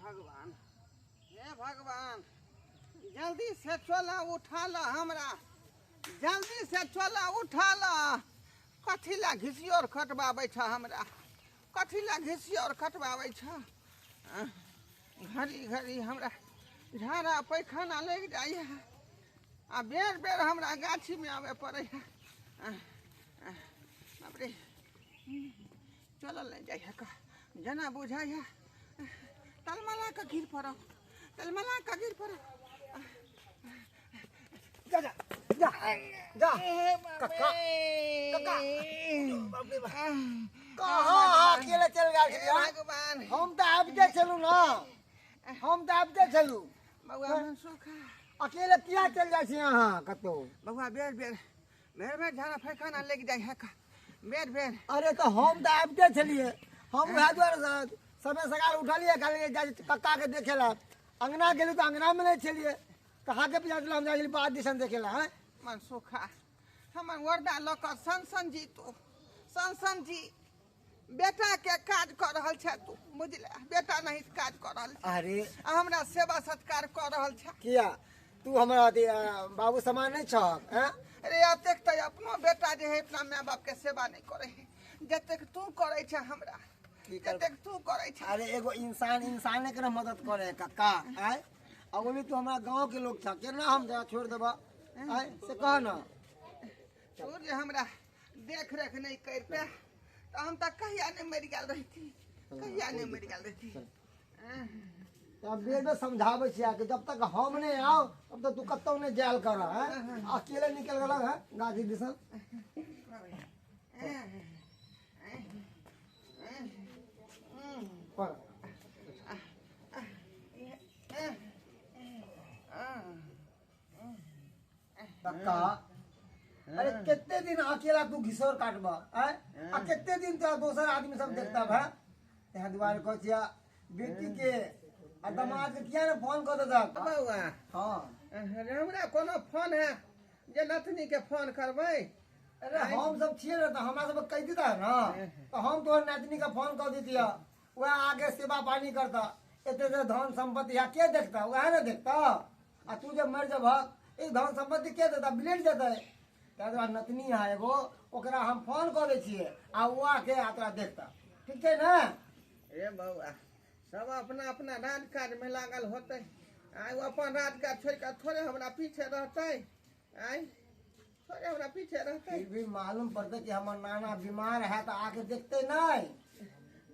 भगवान, हे भगवान, जल्दी से चला उठा ला हमरा, जल्दी से चला उठा ला। कथी ला घिसियोर खटबाबै छ हमरा, कथी ला घिसियोर खटबाबै छ? घड़ी घड़ी हमरा झाड़ा पैखाना लागि जाइए आ बेर बेर हमरा गाछीमे आबय पड़ैए। बाप रे, चलल नहि जाइए, जेना बुझाइए तलमला कऽ गिर पड़ब, तलमला कऽ गिर पड़ब। जा जा जा जा कक्का, कक्का, बाप रे बाप। कहाँ अहाँ अकेले चलि गेल छलियै? भगवान, हम तऽ आबिते छलहुँ ने, हम तऽ आबिते छलहुँ। बौआ मनसुखा, अकेले किया चलि जाइ छी अहाँ कतहु? बौआ, बेर बेर बेर बेर झाड़ा फैखाना लागि जाइ है का, बेर बेर। अरे तऽ हम तऽ आबिते छलियै, हम उएह दुआरे समय सकाल उठलियै, कहलियै जाइ छी कक्काके देखै लए। अङ्गना गेलहुँ तऽ अङ्गनामे नहि छलियै, कहाँके पीछा छलहुँ, हम जाइ छलियै बाध दिसन देखै लए। हँ मनसुखा, हमर वर्दा लऽ कऽ सन सन जी, तू सन सन जी बेटाके काज कऽ रहल छै तू, बुझले? बेटा नहीं काज कऽ रहल छै। अरे आ हमरा सेवा सत्कार कऽ रहल छै। किया तू हमरा अथी, बाबू समान नहि छहक? हैं? अरे एतेक तऽ अपनो बेटा जे है अपना माय बापके सेवा नहि करै है जतेक तू करै छै हमरा, की करबै? जतेक तू करै छै। अरे एगो इंसान इंसाने के ने मदद करे है कक्का। आय आ वो भी तू हमरा गाँव के लोग छह, केना हम तोरा छोड़ देबह? आय से कह न। तू जे हमरा देख रेख नहि करिते तऽ हम तऽ कहिया नहि मरि गेल रहिती, कहिया नहि मरि गेल रहिती। तब बेर बेर समझाबै छियै कि जब तक हम नहि आउ तब तक तू कतौ नहि जायल कर। हैं, अकेले निकल गेलक है गाछी दिसन। पर कक्का, अरे कते दिन अकेला तू घिसोर काटबह? आँय, आ कते दिन तोरा दोसर आदमी सब देखता है? तें दुआरे कहै छियै बेटी के आ दमाद के किया ने फोन कऽ देलक? बौआ। हाँ। अरे हमरा कोनो फोन है जे नथनी के फोन करबै? अरे हम सब छियै ने, तऽ हमरा सब कहि देता ने तऽ हम तोहर नातनी के फोन कऽ दैतियै, वएह आगे सेवा पानी करता। एते एते धन संपत्ति है, के देखता? वएह ने देखता। आ तू जब मरि जबहक, ई धन संपत्ति के देता? बिलट जेतै। ताहि दुआरे नतनी है एगो, ओकरा हम फोन कऽ दै छियै आ ओ आके आ तोरा देखता। ठीक छै ने? रे बौआ, सब अपना अपना राज काज में लागल होतै। आइ ओ अपन राज काज छोड़ि कऽ थोड़े हमरा पीछे रहतै? आइ थोड़े हमरा पीछे रहतै? फिर भी मालूम पड़तै कि हमर नाना बीमार है तऽ आके देखते नहि?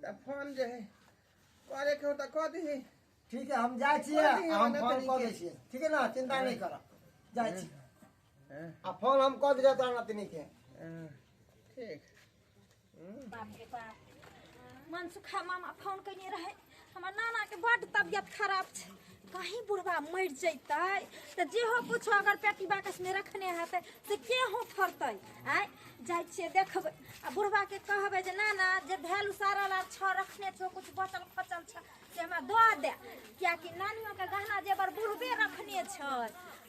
तऽ फोन जे है करे के हो तऽ कऽ दही। ठीक है, हम जाइ छियै कऽ दही आ हम हमरा फोन नतनी कऽ के। दै छियै। ठीक है ने? चिंता नहि कर, जाइ छी आ फोन हम कऽ दै तोरा नतनी के। ठीक। बाप रे बाप, मनसुखा मामा फोन कयने रहै, हमर नानाके बड्ड तबियत खराब छै। कहीं बुढ़बा मरि जैतै तऽ जेहो कुछो अगर पेटी बाकसमे रखने हेतै से के होफरतै? आँय, जाइ छियै देखबै आ बुढ़बाके कहबै जे नाना, जे धैल उसारल आर छ रखने छौ, कुछ बचल खचल छ से हमरा दऽ दे, किएकि नानियोके गहना जेवर बुढ़बे रखने छै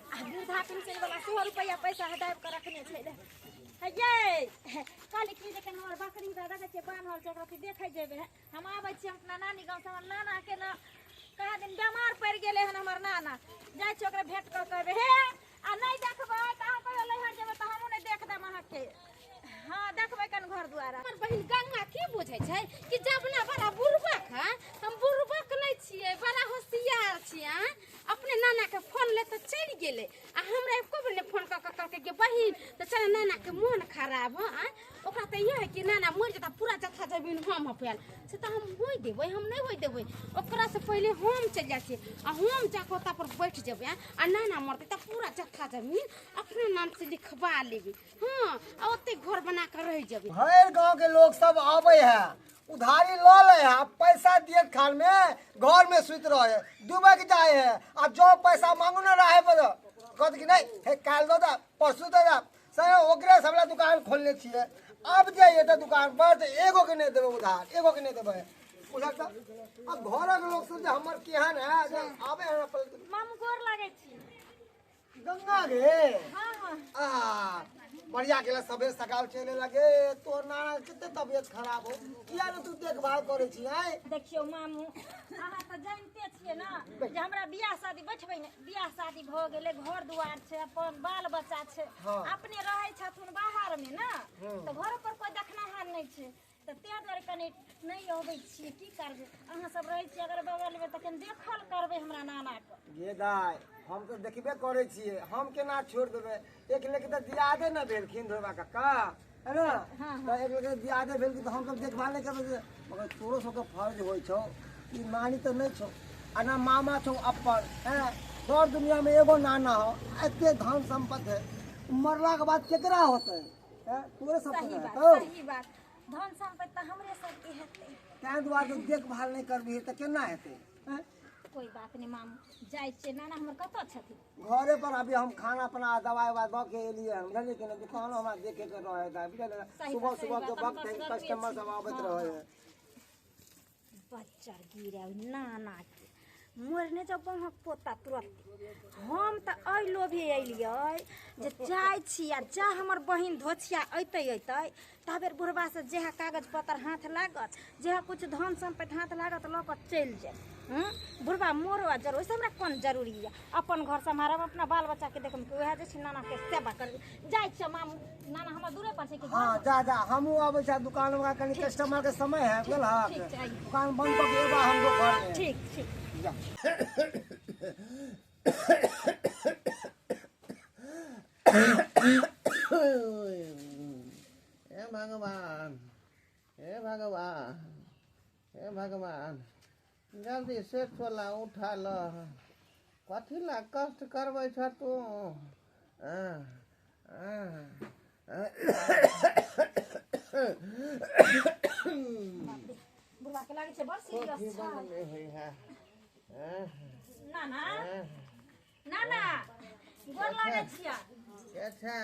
आ वृद्धा पेंशन वाला सेहो रुपैआ पैसा हटाबि कऽ रखने छै। हे यै, कहली की जे कनि हमर बकरी दऽ देखै छियै बान्हल छै, ओकरा देखै जेबै। हम आबै छी अपना नानी गाँवसँ, हमर नानाके ने कहाँ दिन बेमार पड़ि गेलै हन हमर नाना। जाइ छी ओकरा भेँट कऽ कहबै। हे, आ नहि देखबै तऽ अहाँ कहियो नैहर जेबै तऽ हमहूँ नहि देख देब अहाँके। हँ, देखबै कनि घर दुआर। हमर बहिन गंगा की बुझै छै कि जबना बड़ा बुड़बक है? हम बुड़बक नहि छियै, बड़ा होशियार छियै। आँय, अपने नाना के फोन ले तऽ चलि गेलै आ हमरा एको बेर नहि फोन कऽ कऽ कहलकै कि बहिन तऽ चल, नाना के मोन खराब है। आँय, ओकरा तऽ इएह है कि नाना मरि जेता, पूरा जत्था जमीन हम हफायल से तऽ हम होइ देबै? हम नहि होइ देबै। ओकरा से पहिले हम चलि जाइ छियै आ हम जाकऽ ओतऽ पर बैठ जेबै। आँय, आ नाना मरतै तऽ पूरा जत्था जमीन अपना नाम से लिखवा लेबै। हँ, आ ओतै घर बना कऽ रहि जेबै। भरि गांव के लोग सब आबै है, उधारी लऽ लै है आ पैसा दिए खाल में घर में सुति रहे, डूबक जाए है। आ जो पैसा मांगू ने रहे पर कहत कि नहीं हे, काल्हि दऽ दे, परसू दऽ दे। से ओकरे सबला दुकान खोलने छियै। अब जे एतऽ दुकान पर तऽ एगो के नहि देबै उधार, एगो के नहि देबै बुझल। तऽ अब घरक लोग सब जे हमर केहन है जे आबै है अपन। मामू, गोर लागै छी। गंगा गे। हाँ हाँ। आ बढ़िया गेला सबेर सकाल चले लगे। तोर नाना कते तबियत खराब हो किया ने तू देखभाल करे छी आय? देखियौ मामू, अहाँ तऽ जानिते छियै ने जे हमरा बियाह शादी बैठबै ने, बियाह शादी भऽ गेलै, घर दुआर छै, अपन बाल बच्चा छै। हाँ। अपने रहै छथुन बाहर मे ने, तऽ घर पर कोइ देखनाहार नहि छै, तऽ ताहि दुआरे कनि नहि अबै छियै। की करबै, अहाँ सब रहै छियै अगर बगलमे तऽ कनि देखल करबै हमरा नानाके। गे दाय, हम तऽ देखबे करै छियै, हम केना छोड़ि देबै? एक लेके तऽ दियादे ने भेलखिन धोबा काका, है ना? हाँ। तऽ एक लेके दियादे भेलखिन तऽ हमसब देखभाल नहि करबै? मगर तोरो सबके फर्ज होइ छौ कि नानी तऽ नहि छौ आ ना मामा छौ अपन, हैं? दौड़ दुनिया में एगो नाना हो, एते धन संपत्ति है, मरला के बाद केकरा होतै? हैं? तोरे सबके सही ने बात। हेतौ। सही बात, धन सम्पत्ति तऽ हमरे सबके हेतै। ताहि दुआरे देखभाल नहि करबिही तऽ केना हेतै, हैं? कोइ बात नहि मामू, जाइ छियै। नाना हमर कतऽ छथिन? घरे पर। अभी हम खाना पीना दवाई उवाई दऽ के एलियै हन, बुझलियै कि नहि? दुकानो हमरा देखे के रहे है, बुझलियै? सही सुबह बात, सही सुबह के बात, हम वक्त है, तऽ असगरे कस्टमर छी। सब आबैत हाँ, रहे हाँ। है। बच्चर गिरे नाना के मरने जब अहाँक पोता तुरंत। हम तऽ एहि लोभे अयलियै जे जाइ छी आ जा हमर बहिन धोछिया अयतै अयतै ताबेर बुढ़बा से जेहा कागज पत्तर हाथ लागत, जेहा कुछ धन सम्पत्ति हाथ लागत, लऽ कऽ चलि जायब। बुढ़बा मोरो आ जरूर, ओहिसँ हमरा कोन जरूरी यऽ? अपन घर सम्हारब, अपना बाल बच्चाके देखब, उएह जे छै नानाके सेवा करबै। जाइ छियै मामू, नाना हमर दूरे पर छै कि? हाँ, जा जा, हमहूँ आबै छी दुकान में, कनी कस्टमर के समय है, बुझलहक? ठीक छै, आइए। दुकान बंद कऽ के एबा हमरो घर में। ठीक ठीक। जा। हे भगवान, हे भगवान, हे भगवान, जल्दी से छोला उठा ल। कथी ला कष्ट करबै छ तू? आह, आह, आह। बाप रे, बुढ़बा के लागै छै बड़ सीरियस खोखी छै। बंद नहि होइ है। आह, नाना, आह। नाना, गोर लागै छियै। के छै?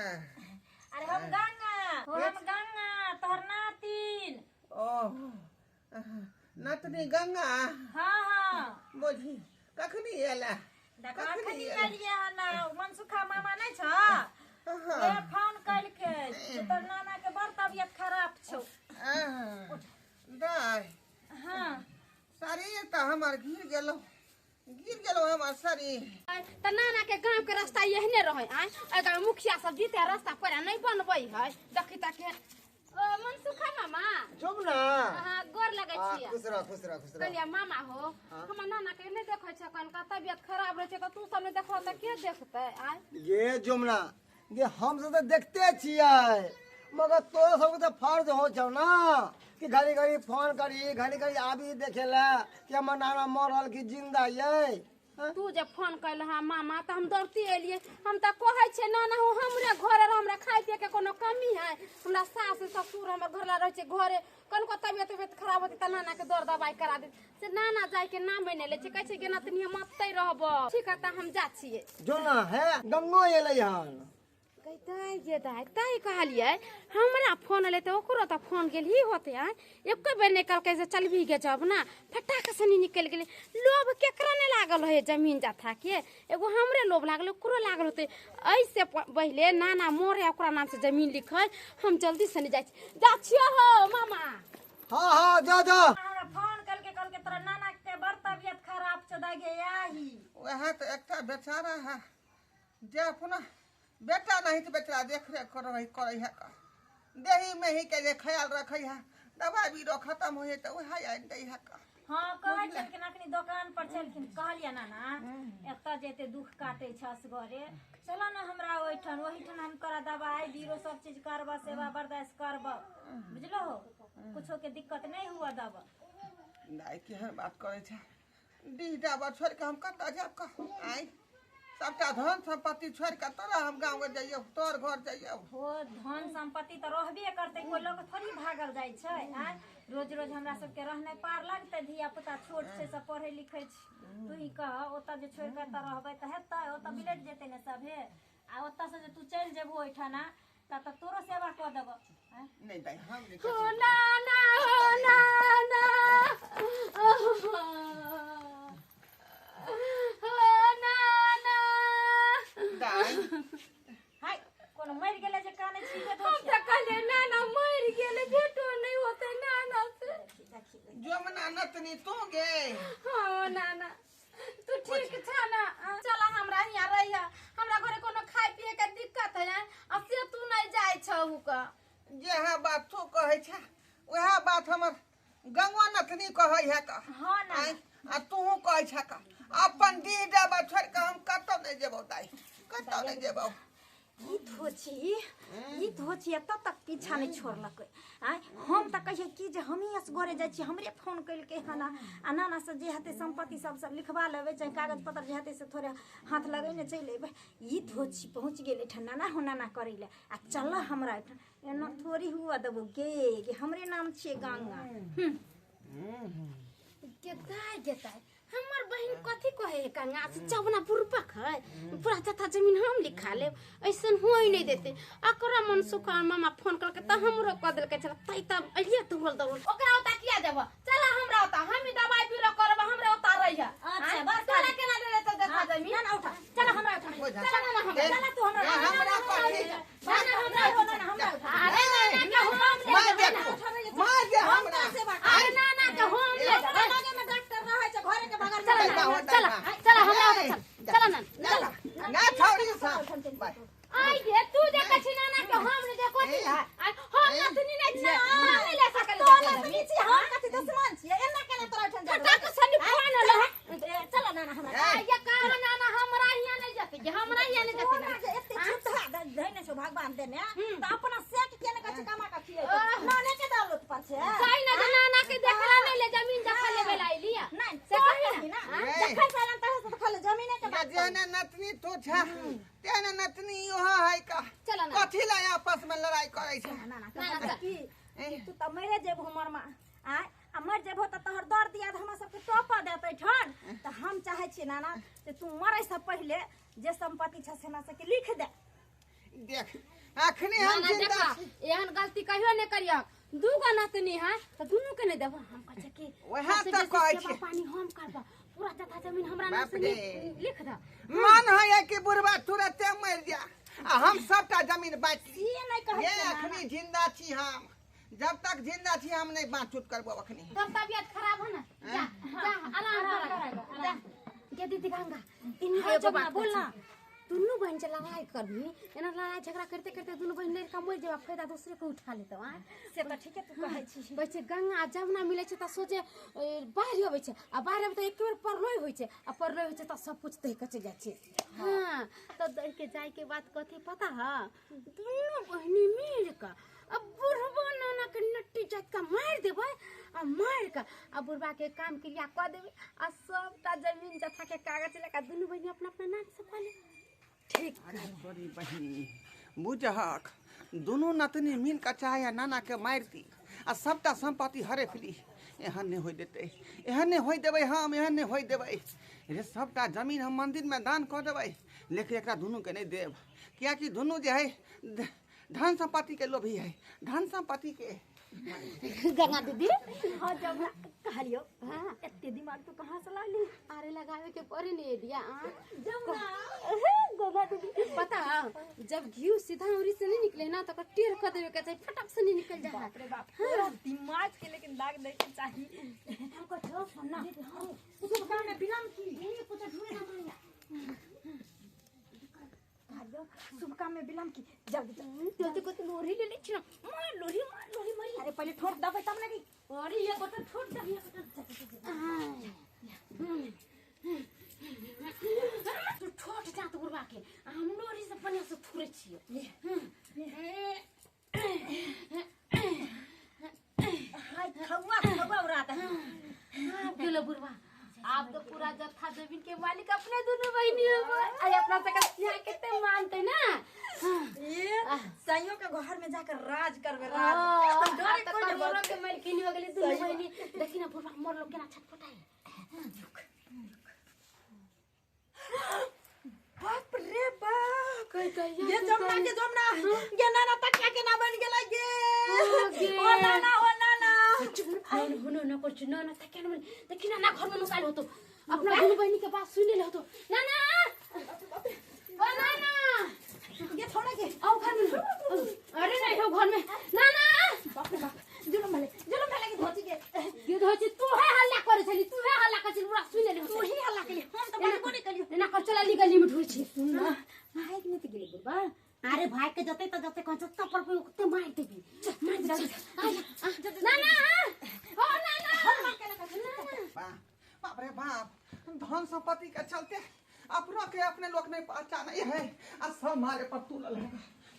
अरे हम गंगा हो, हम गंगा, तोहर नातिन। ओ नतनी गंगा। हाँ हाँ। बुझी कखनी एला? देखो, कखनी अखनी एला? एलियै हन। मनसुखा मामा नहि छ, हाँ। ए फोन कलकै जे तोहर नाना के बड़ तबियत खराब छौ। आह, दाय। हाँ। शरीर तऽ हमर गिर गेलो, गिर गेलो हमर शरीर। तऽ नाना के गाँव के रास्ता एहने रहे आय? एहि गाँव मुखिया सब जीते रास्ता पर नहीं बनबै है। देखी तऽ के ओ मनसुखा मामा। चुप ना। अहाँ गोर लगै हाँ, छियै। खुश रह, खुश रह, खुश रह। कहलियै मामा हो, हमर नाना के नहि देखै छै, कनका तबियत खराब रहै छै, तऽ तू सब नहि देखबह तऽ के देखतै आय? ये जुमना ये, हम सब तऽ देखते छियै, मगर तोरा सबके तऽ फर्ज हो छौ ना कि घड़ी घड़ी फोन करी, घड़ी घड़ी आबी देखे ला कि हमर नाना मरल कि जिंदा ये, हाँ? तू जब फोन कैल हा मामा तऽ हम दौड़ती एलियै। हम तऽ कहै छियै नाना हो, हमरे घरे रह, हमरा खाय पिए के कोनो कमी है? हमरा सास ससुर हमर घर ला रहै छै घरे। कनको तबियत उबियत खराब होतै तऽ नाना के दौड़ दवाई करा दे। से नाना जाय के नाम नहि लै छै, कहै छै कि नतनी हम अतै रहब। ठीक है, तऽ हम जा छियै। जो ना है, गंगो एलै हन। कहतै जे दाइ तै कहलियै हमरा फोन एलै तऽ ओकरो तऽ फोन गेल ही होतै आँय? एको बेर नहि कहलकै से चलबी गे जब ना, फटाक से नहीं निकलि गेलै। लोभ केकरा नहि लागल है जमीन जथा के? एगो हमरे लोभ लागल, ओकरो लागल होतै। ऐसे पहिले नाना मोरे ओकरा नाम से जमीन लिखै। हम जल्दी से नहि जाइ छी, जा छियो हो मामा। हाँ हाँ, जा जा। हमरा फोन कलके, कहलके तोरा नाना के बड़ तबियत खराब छौ दाइ गे, आही। वएह तऽ एकटा बेचारा है जे अपना बेटा नहीं तऽ बेचारा देख रेख करै करै है, देही मेही के जे ख्याल रखै है, दवाई बीरो खत्म होइ है तऽ वएह आनि दै है। हाँ, कहै छलखिन, अखनी दोकान पर छलखिन। कहलियै नाना, एतऽ जे एते दुख काटै छ असगरे, चल ने हमरा ओहिठाम, ओहिठाम हम तोरा दवाई बीरो सब चीज करबऽ, सेवा बर्दाश्त करबऽ, बुझलो? कुछो के दिक्कत नहीं हुआ दब। दाइ, केहन बात करै छै? डीह डाबर छोड़ि कऽ हम कतऽ जायब कह? आँय, सबटा धन सम्पत्ति छोड़ि कऽ तोरा हम गाँव जइयौ, तोर घर जइयौ? हो, धन सम्पत्ति तऽ रहबे करतै, कोइ लऽ कऽ थोड़ी भागल जाइ छै? आँय, रोज रोज हमरा सबके रहनाइ पार लगतै? धिया पुता छोट छै, सब पढ़ै लिखै छै। तू ही कह, ओतऽ जे छोड़ि कऽ एतऽ रहबै तऽ हेतै? ओतऽ बिलटि जेतै ने सभे। आ ओतऽ से जे तू चलि जेबहो ओहिठाम तऽ तोरो सेवा कऽ देबऽ, आँय? नहि दाइ, हम नहि। हो नाना, हो नाना, हो नाना। दाइ। तू गे। हां नाना तू ठीक छ ना, चल हमरा हियां रहिया, हमरा घरे कोनो खाय पिए के दिक्कत है आ से तू नहीं जाय छहु का। जेहा बात तू कहै छ वएह बात हमर गंगवा नथनी कहै है का। हां ना आ तू कहै छ का अपन दी डबा छोड़ के हम कतौ नहीं जेबौ दाई, कतौ नहीं जेबौ। ई धोची एतऽ तक पीछा नहीं छोड़लकै। आँय हम तऽ कहै कि जे हमही असगरे जाइ छी, हमरे फोन केलकै हन आ नाना से जे हेतै सम्पत्ति सब सब लिखवा लेबै, चाहे कागज पत्र जे हेतै से थोड़े हाथ लगेने चलि अयबै। ई धोची पहुँच गेल एहिठाम नाना हो नाना करै लए आ चल हमरा एहिठाम, एना थोड़ी हुआ देबौ गे, गे हमरे नाम छियै गंगा। गेताय गेताय हमर बहिन कथी कहे है गंगा से चवना बुरबक है, पूरा जथा जमीन हम लिखा लेब, ऐसन होई नहीं देते। अकरा मन सुखा मामा फोन करके त हमरो कह देलकै चल तै तब अलिया दौड़ल दौड़ल ओकरा ओता किया देब, चल हमरा ओता हम ही दवाई बीरो करब, हमरा ओता रहिया। अच्छा बस तोरा केना दे देतौ जथा जमीन? ना उठा चल हमरा उठा, चल ना हमरा, चल तू हमरा, हमरा कथी ना हमरा हो ना हमरा उठा। अरे ना के हम मां देखो मां जे हमरा, अरे ना ना के हम ले हमरा लगे में डॉक्टर रहै छै घरे के बगल में। चल चल हमरा ओता चल, चल ना चल ना छौड़ी सा बाय। आई गे तू देखै छी नाना के हम ने देखो छी, हम नतनी नै छी, हम नै ले सकल तो नतनी छी, हम कथि दुश्मन छी, एना केना तोरा ओहिठाम जाब? फटाक से फोन ल चल नाना हमरा। आई ये कहा नाना हमरा हिया नै जते, हमरा हिया नै जते। ना जे एते झूठा धैने छौ भगवान देने त अपना सेक के ने कछ कमा के खियै नाने के दौलत पर छै। कहि ना जे नाना के देखला नै ले जमीन जखा लेबे ला अइलिया नै से कहि ना, जखन सालन तह से खाली जमीने के बात। जेने नतनी तू छ तेने नतनी इहो है का, कथी ला आपस में लड़ाई करै छै? ना ना की तू त मरे जेबहो मरमा आय, आ मर जेबहो त तोहर दर दिया हमरा सबके टोपा देतै ठन, त हम चाहै छियै नाना जे तू मरै से पहिले जे संपत्ति छै से हमरा सबके लिख दे। देख अखनी हम जिंदा छी, एहन गलती कहियो नै करियह। दूगो नतनी है त दुनू के नै देबो, हम कहै छै कि वएह त कहै छै पानी हम करब, पूरा जथा जमीन हमरा नाम से लिख द। मन है कि बुढ़वा तुरते मर जा आ हम सबटा जमीन बाँटि ली। नहीं कहै ये अखनी जिंदा छी हम, जब तक जिंदा छी हम नहीं बाँटूट करबो अखनी। तब तबियत खराब हो ना, जा जा आराम कर जा। गे दीदी गंगा इन्हीं एगो बात बोल ना, दुनू बहन से लड़ाई करबी, एना लड़ाई झगड़ा करते करते दुनू बहन लड़का मर जेबा, फायदा दूसरे के उठा लेतौ। आ से त ठीक है तू कहै छी। कहै छै गंगा जब ना मिलै छै त सोचे बाढ़ि अबै छै, आ बाढ़ि अबै त एक बेर परलोय होइ छै, आ परलोय होइ छै त सब कुछ दहि के चलि जाइ छै। हां त दहि के जाय के बाद कथी पता है, दुनू बहनी मिल के अब बुढ़बा नाना के नट्टी जात के मारि देबै, आ मारि के आ बुढ़बा के काम क्रिया कऽ देबै, आ सबटा जमीन जथा के कागज लऽ के दुनू बहिनी अपना अपना नाम से कऽ लेबै। ठीक। अरे तोरी बहिनी बुझहक दुनू नतनी मिल के चाहे नाना के मारि दी आ सबटा संपत्ति हड़प ली, एहन नहीं होय देतै, एहन नहीं होय देबै हम, एहन नहीं होय देबै रे। सबटा जमीन हम मंदिर में दान कऽ देबै, लेकिन एकरा दुनू के नहीं देब, कियाकि दुनू जे है धन संपत्ति के लोभी है, धन संपत्ति के। गंगा दीदी हाँ जब कहलियो हां एते दिमाग तो कहां से लाली? अरे लगावे के पड़े नहीं दिया जब ना गंगा दीदी पता जब घी सीधा उरी से नहीं निकले ना तो टेर कर देवे के चाहिए, फटक से नहीं निकल जाए। बाप रे बाप पूरा दिमाग के लेकिन दाग दे के चाहिए हमको छोड़ सुनना। हां कुछ काम में विलंब की ये कुछ ढूंढ ना मांगा कहलियो शुभ काम में विलंब की जल्दी जल्दी को तो लोरी ले ले छी ना, मार लोरी मार लोरी मारी। अरे पहले ठोक दबे तब ना दी। अरे ये गोटा ठोक दब, ये गोटा तू ठोक जा तो बुढ़वा के हम लोरी से पनिया से थुरे छियो। हाय खौआ खौआ उड़ात है। आप गेलो बुढ़वा, आप तो पूरा जत्था जमीन के मालिक अपने दोनों बहिनी हो। अरे अपना सके यहाँ कितने मानते ना। ये साइयों के घर में जाकर राज करबे राज। हम डरे कोई करोड़ों के मालकिनी हो गेली दोनों बहिनी। देखी ना बुढ़वा मोर लोग केना छटपटाए। बाप रे बाप, ये जमना के जमना ये नाना तकिया के ना बन गेलै गे। ओ नाना ओ नाना हुनो न कर ना ना तकिया न बन। देखी ना ना घर में नुकाइल होतो, अपना दोनों बहिनी के बात सुने ले होतो। नाना ओ नाना ये थोड़ा के आओ घर में। अरे नहीं हो घर में नाना। बाप रे बाप, जुलम भले के धोची के। के धो छी तू है हल्ला करे छली, तू है हल्ला करे छली, पूरा सुन लेली। तू ही हल्ला केली, हम त बजबो नै केलियो। एना कर चला ली गली में ढुर छी। सुन न, भाग नै त गेलै बुढ़बा। अरे भाग के जते त जते कह जत्ता पर पे ओते मार देबी, मार दे। ना ना हो ना ना बाप रे बाप, धन संपत्ति के चलते अपनों के अपने लोग नहीं पहचान है आ सब मारे पर तुलल है।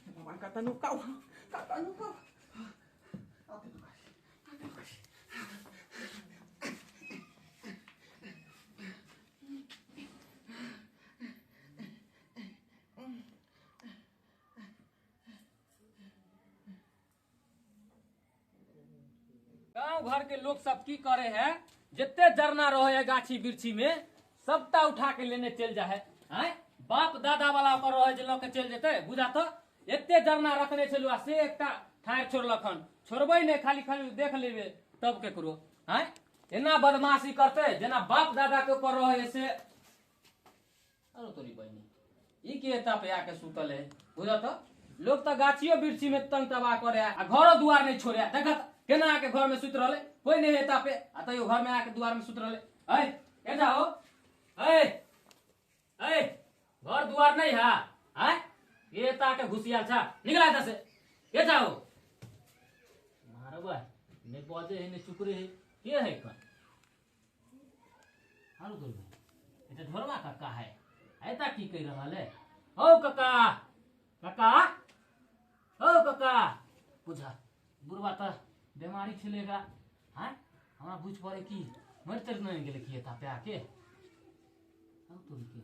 भगवान का तनु काउ का तनु काउ। गांव घर के लोग सब की करे है, जितने जरना रहे है गाछी बिरछी में सबटा उठा के लेने चल जा है। हैं बाप दादा वाला ओकर रहे जे लऽ के चलि जेतै, बुझा तो एते जरना रखने छलु आ से एकटा ठाढ़ि छोड़लखन, छोड़बै नहि, खाली खाली देख लेबै तब केकरो। हैं एना बदमाशी करतै जेना बाप दादा के ऊपर रहे से। अरे तोरी बहिनी ई के एता पे आके सुतल है, बुझा तो लोग तो गाछियो बिरछी में तंग तबाह करे आ घरो दुआर नहीं छोड़े। देखत केना आके घर में सुत रहले, कोई नहीं एता पे आ तैयो घर में आके दुआर में सुत रहले। ऐ के जाओ, ऐ ऐ घर दुआर नहीं है, हैं ये एता के घुसियाल छा, निकला एता से, के जाओ मारबा नहीं बजे है नहीं चुकरे है के है कन हारू तोरी भाई एता ढोरवा काका है, एता की कह रहल है। हो काका काका हो काका, बुझा बुढ़वा त बीमारी छलेगा। हैं हमरा बुझ पड़े कि मर तर नहीं गेले कि एता पे आके। हौ तोरी के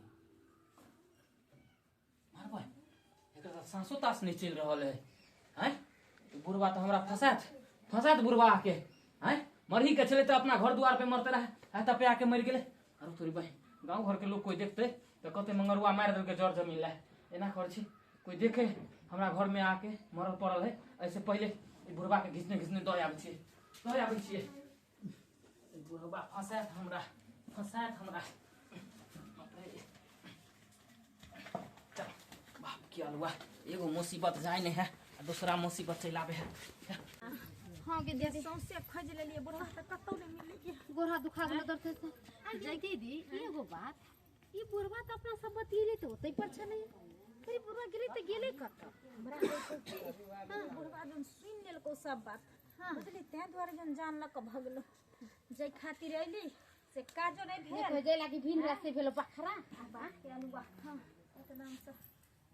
मारबै एकर त सांसो तास नहीं चल रहल है। हैं बुढ़वा त हमरा फसात फसात बुढ़वा आके। हैं मरही के छले त अपना घर दुआर पे मरते रहे, एता पे आके मर गेले। अरे तोरी भाई गांव घर के लोग कोई देखते त कहते मंगरुआ मार देलके जर जमीन ला। एना कर छी कोई देखे हमरा घर में आके मरल पड़ल है, ऐसे पहले बुढ़वा के घिसने घिसने दऽ आबै छियै, दऽ आबै छियै। बुढ़वा फसायत हमरा, फसायत हमरा। बाप की अलुआ, एगो मुसीबत जाय नहीं है आ दूसरा मुसीबत चलि आबै है। हां के दे सौंसे खोज लेलियै बुढ़वा त कतौ नै मिललै। गोरा दुखा गेल दर्द से। जय दीदी एगो बात, ई बुढ़वा त अपना सब बतियेले त ओतै पर छलै, फिर बुढ़वा गेलै त गेलै कतऽ? हमरा हां बुढ़वा जन सुन लेलको सब बात, बुझली, तें दुआरे जन जान लक भगलो। जै खातिर अइली से काजो नै भेल। देखो जै लागी भिन रास्ते भेलो बखरा। आ बाप के अलुआ हां एकदम से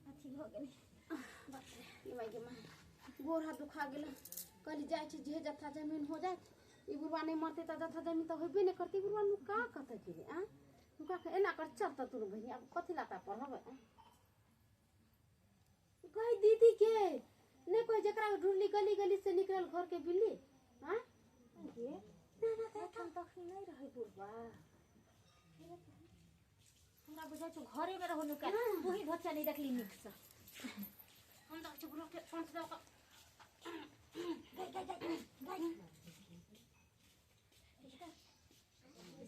अथी भ गेलै। बाप रे ई माई के माई गोरा दुखा गेल। कहली जाइ छी जे जथा जमीन हो जाए, ई बुढ़वा नहीं मरते त जथा जमीन त होबे नै करती। बुढ़वा नुका कतऽ गेलै? आ नुका के एना कर चलत दुनू बहिनी, आब कथी लाता पढ़बै? गई दीदी के नहीं कोई जकरा ढूंढली गली गली से निकलल घर के बिल्ली। हां गे ना ना तखन तखन नहीं रहे बुढ़वा, हमरा बुझाइ छौ घरे में रहो नुका, वही बच्चा नहीं देखली नीक से। हम त छै बुढ़वा के पांच दऽ कऽ गई गई गई गई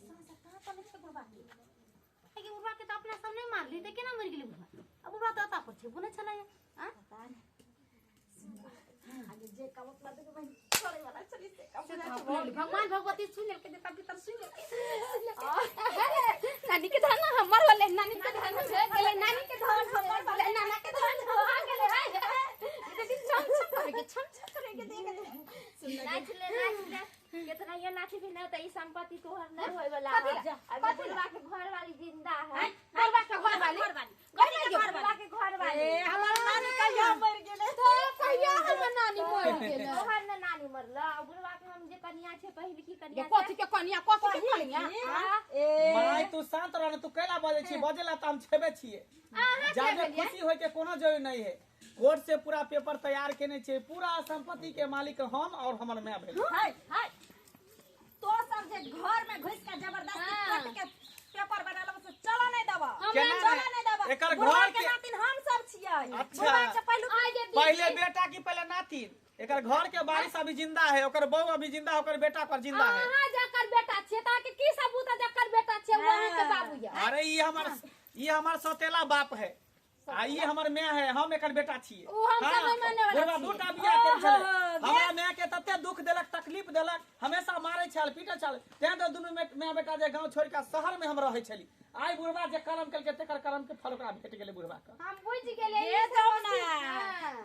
सांस कहाँ पर छै बुढ़वा के? के बुढ़वा के त अपना सब नहीं मारली त केना मरि गेलै बुढ़वा? अब बुढ़वा त अता पर छेबो नै छलै। हां पता नहीं आगे जे काम अपना देखो बहन करे वाला चली से काम से त अपने भगवान भगवती सुन लेलकै त भीतर सुन लेलकै। नानी के धन हमर होले, नानी के धन भे गेलै, नानी के धन हमर होले, नाना के धन हो गेलै। हाय दीदी छम छम करे के, छम छम करे के देख दे। नाच ले नाच ले कितना ये नाच भी ना त ई संपत्ति तोहर नहीं होय वाला है। अभी बुढ़वा के घर वाली जिंदा है, बुढ़वा के घर वाली, बुढ़वा के घर वाली। ए हमर नानी कहिया मर गेलै? तो कहिया हमर नानी मर गेलै? तोहर न नानी मरल, बुढ़वा के हम जे कनिया छै पहिल की कनिया ये कथी के कनिया, कथी के कनिया? ए माय तू शांत रह, तू कैला बजै छी? बजेला त हम छेबे छियै। अहाँ के जादे भेलियै? खुशी होय के कोनो जरूरी नहीं है। कोर्ट से पूरा पेपर तैयार केने छै, पूरा संपत्ति के मालिक हम और हमर my भेल। हाय हाय तो सब जे घर में घुस के जबरदस्ती कोर्ट के पेपर बनाला से चला नहीं दबा, केना चला नहीं? नहीं दबा। एकर बुढ़वा घर के के नातिन हम सब छियै। अच्छा। बुढ़वा के पहलू आगे दीदी। पहले बेटा की पहले नातिन, एकर घर के बारिश अभी जिंदा है, ओकर बहू अभी जिंदा है, ओकर बेटा पर जिंदा है। अहाँ जकर बेटा छियै त अहाँके की सबूत है जकर बेटा छियै ओ अहाँके बाबू यै? अरे ये हमार सौतेला बाप है आ ये हमर my है, हम एकर बेटा छियै। उ हम सब नहीं माने वाला बुढ़वा छियै। दूटा बियाह केने छलै। हमरा माय के तते दुख देलक, तकलीफ देलक, हमेशा मारे छल, पीटे छल, तें तो दुनू माय बेटा जे गांव छोड़ के शहर में हम रहै छली। आइ बुढ़वा जे कर्म केलकै तेकर कर्म के फल ओकरा भेट गेलै बुढ़वा के। हम बुझि गेलियै। ये जमुना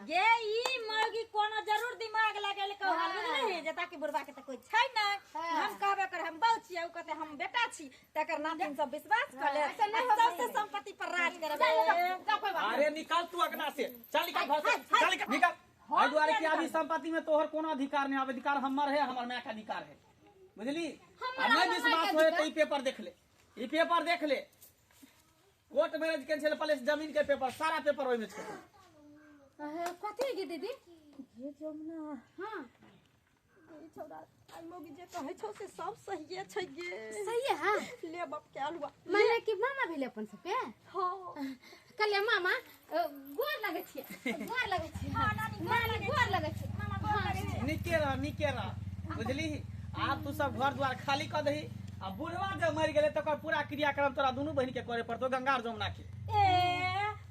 गे ई मौगी कोनो जरूर दिमाग लगेल कहल बुझलिही जे ताकि बुढ़वा के त कोई छै नै, हम कहबे कर हम बहू छियै, उ कहते हम बेटा छी, तकर नातिन सब विश्वास क ले सबसे संपत्ति पर राज करबै। अरे निकाल तू अगना से, चल निकाल घर से, चल निकाल निकाल। एहि दुआरे कि अभी संपत्ति में तोहर कोनो अधिकार नहीं, अधिकार हमर है, हमर माय के अधिकार है, बुझली? आ नहीं विश्वास होए तो ई पेपर देख ले, ई पेपर देख ले, कोर्ट मैरिज के छले पहले जमीन के पेपर, सारा पेपर ओइ में छै। कथी गे दीदी? ये जमुना हां ई छौड़ा आई मौगी जे कहै छौ से सब सहिए छै गे। सही है। हां ले बाप के आलुआ माने कि मामा भेले अपन सबके। हां कहलियै मामा गोर लगै छियै, गोर लगै छियै। हां नानी गोर लगै छियै, मामा गोर लगै छियै। निके रह, निके रह, बुझली? आब तू सब घर द्वार खाली क दही आ बुढ़वा जब मरि गेलै तकर पूरा क्रियाक्रम तोरा दुनू बहिन के करे पड़तौ, गंगा और जमुना के। ए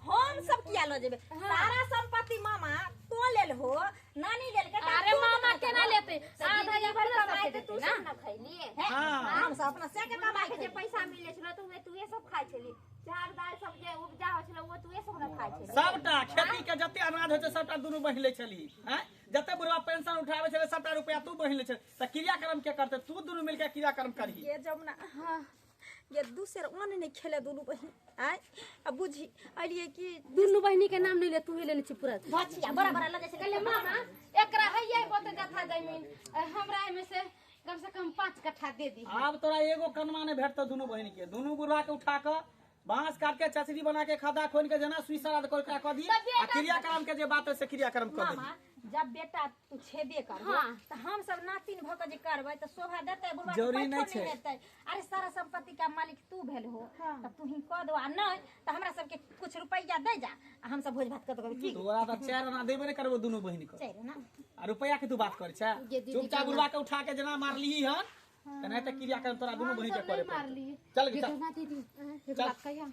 हम सब किया ल जेबे? सारा संपत्ति मामा तो लेल हो, नानी लेल के। अरे मामा केना लेते? आधा दीदी भर कमाई कमाई तू सब न खैली। हां हम सब अपना से के कमाई कमाई के जे पैसा मिले छलो तो उहे तूहे सब खाइ छली, चार दाल सब जे उपजा होइ छलो वो तूहे सब न खाइ छली। सबटा खेती के जते अनाज होइ छै सबटा दुनू बहिन लै छली। हैं जते बुढ़वा पेंशन उठाबै छलै सबटा रुपया तू बहिन लै छली, त क्रियाक्रम के करते? तू दुनू मिलके क्रियाक्रम करही। ये जमुना हां ये दूसर अन्न नहीं खेले दुनू बहिन। आय अब बुझी अलिए कि दुनू बहिनी के नाम नहीं ले, तू ही लेने छी पूरा भचिया बड़ा बड़ा लगे छै। कहले मामा एकरा हैया बोते जथा जमीन हमरा एमे से कम से कम 5 कट्ठा दे दी। आब तोरा एगो कनमा नहीं भेटतौ दुनू बहिन के, दुनू बुढ़वा के उठा के बांस काट के चचरी बना के खदा खोन के जना सुई सराद कर के क दी आ क्रियाक्रम के जे बात है से क्रियाक्रम क दी। मामा जब बेटा तू छेबे करबो त हम सब नातिन भ के जे करबै त शोभा देतै बुढ़वा के? जरूरी पैठो नहीं छै। देतै। अरे सारा संपत्ति का मालिक तू भेल हो त तू ही क दो, आ नहीं त हमरा सबके कुछ रुपैया दे जा आ हम सब भोज भात कर देबै। की तोरा त 4 आना देबे नहीं करबो दुनू बहिन के, चारि आना आ रुपैया के तू बात कर छै? चुपचाप बुढ़वा के उठा के जना मारली हन त नहीं त क्रियाक्रम तोरा दुनू बहिन के करे पड़तौ। चल ये चल ना दीदी एक बात कहिया,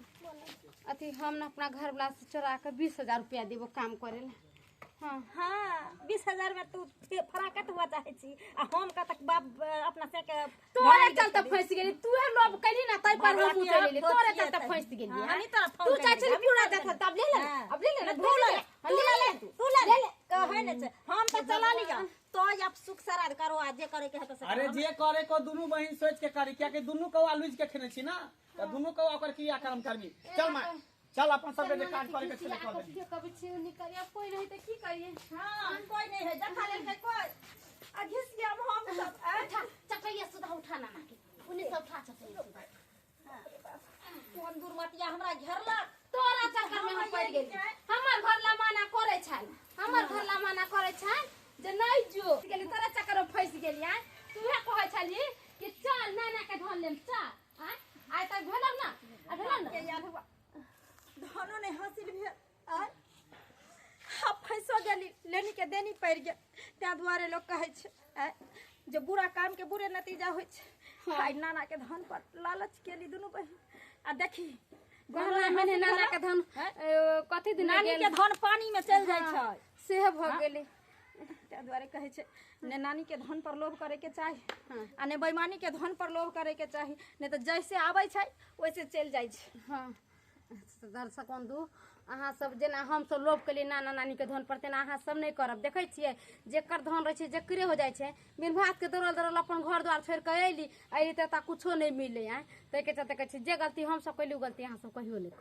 अथी हम ना अपना घर वाला से चोरा के 20,000 रुपया देबो काम करे ला। हां हां 20,000 में तू फराकत हुआ चाहे छी आ हम का तक बाप अपना से के तोरे चलते फंस गेली, तूहे लोभ कैली ना तै पर हम उठे लेली, तोरे चलते फंस गेली। हमी तोरा फोन तू चाहे छली पूरा देखल तब ले ले, अब ले ले, तू ले तू ले तू ले ले कहै नै छै हम त चला लिया तो अब सुख सराद करो आ जे करे के है त से। अरे जे करे को दुनू बहिन सोच के करी, किया कि दुनू कौआ लूज के खेने छी ना त दुनू कौआ ओकर क्रियाक्रम करबी। चल मां चल अपन सब के काज करे के छले क देली। कभी छी निकलिया कोई नहीं त की करिए? हां कोई नहीं है जखा लेल के कोई आ घिस गया हम सब। उठा चटैया सुधा उठा ना के उन्हीं सब उठा चटैया सुधा। कोन दुर्मतिया हमरा घेरलक? तोरा चक्कर में हम पड़ गेली। हमर घर ला माना करे छै, हमर घर ला माना करे छै जे नहीं जो गेली, तोरा चक्कर में फंस गेली। आ तूहे कहै छली कि चल नाना के धन लेम चल, आ आइ तक भेलौ ना, आ भेलौ ना के यार हुआ धनो नहीं हासिल भेल आ फंसो गेली, लेनी के देनी पड़ गेल। तें दुआरे लोग कहै छै जे बुरा काम के बुरे नतीजा होइ छै। आइ नाना के धन पर लालच केली दुनू बहिन आ देखी गहना मने नाना के धन कथी दिन नानी के धन पानी में चल जाइ छै सेहे भ गेलै। तें दुआरे कहै छै ने नानी के धन पर लोभ करे के चाही आ ने बेईमानी के धन पर लोभ करे के चाही, नहीं तो जैसे आबै छै वैसे चलि जाइ छै। हां दर्शक बंधु अहाँ सब जेना हम सब लोभ केलियै नाना नानी के धन पर तेना अहाँ सब नहीं करब। देखै छियै जेकर धन रहै छै जकरे हो जाइ छै। बिन भात के दौड़ल दौड़ल अपन घर द्वार छोड़ि के अयली अयली तऽ एतऽ कुछो नहीं मिले। आँय ताहिके चलते कहै छै जे गलती हम सब कैली ओ गलती अहाँ सब कहियो नहीं करब।